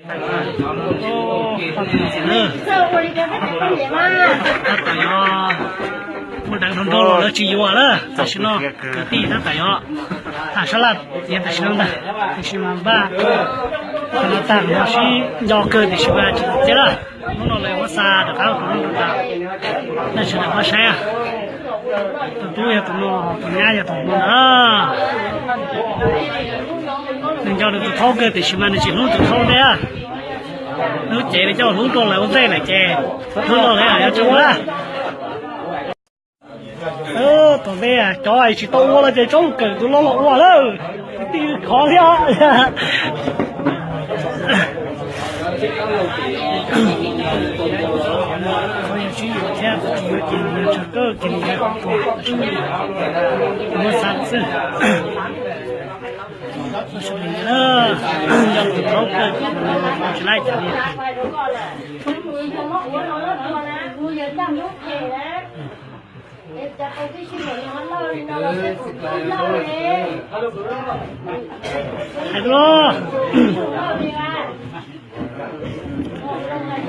Tab tom yog muaj deev nrog nrog los lawv tsis yuav lawm, tam sim no kwv tij tab tom yog tham sab laj tiav tam sim no ntag, tiam sis mas npaj qhov no tag los sib nco kawg tiam sis mas tsis tau tiav lawm. Hnub no lawv muab xa rov qab rau tus ub rau ntawd, nej sawv daws pab saib. Tus tub yog tus no, tus nyab yog tus no ntag. Nws nco nws tus thaub kawg tiam sis mas nws tsis hlub tus thaub ntej. Lub cev li coj hlub rau lawv ua ntej lawm ces hlub rau lawv yuav tsis ua lawm. Tom ntej cov tsis tau ua los ces tsob kawm tus loj los ua lawm, kwv tij khov thiab. Yog sib yuav thiab tsis yuav ces yog tshav kawg ces nws yuav tuag, muab xa xwb. Nco tus thaub kawg, tsis laij cas li. Hais los,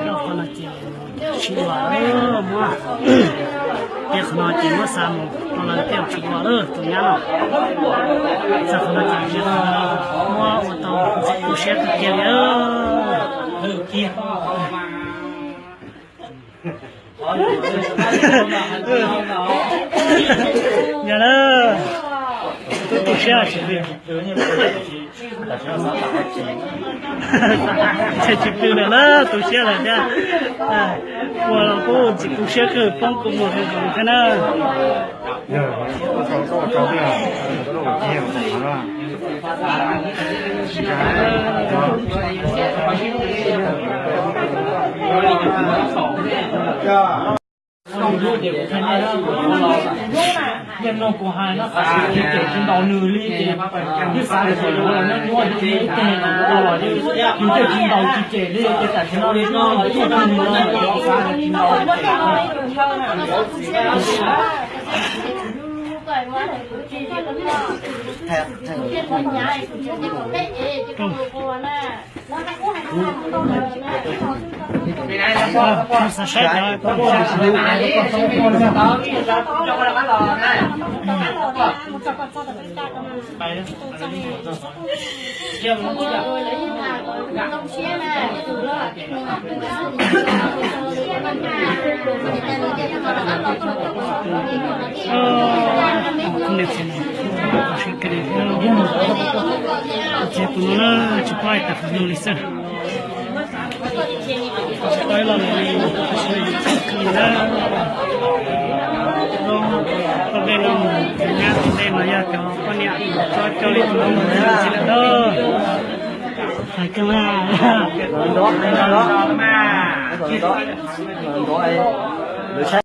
qhov no ces sib yuav, muab, peb qhov no ces muab xa mus rau lawv tej uas tsis yuav lawm tus nyab no. Txog qhov no ces muab ua tau ntxim tu siab kawg kiag li. Yog lawm, tu siab tsis pw, tsis pw lawm, tu siab lawm thiab. Ua los kuj ntxim tu siab kawg, poob kua muag kawg nkaus thiab na. Yog no kuv hais no xav tsis cem tsis ntaus nws li ces twb xav tias yuav los nyob nyob ib teg los ua los yeej yus thiaj tsis ntaus tsis cem li ces tam sim no li no los tuaj tag nws no xav tias tsis ntaus tsis cem. Ces tus no na tsis paub hais tias qhov no li xwb. Tsis paub ib lo lus li, tab sis yus txawj kawg na. Tom ntej no mus cov nyab, tom ntej no yog cov poj niam, txhob coj li tus no mus ntxiv lawm na. Hais kawg mas.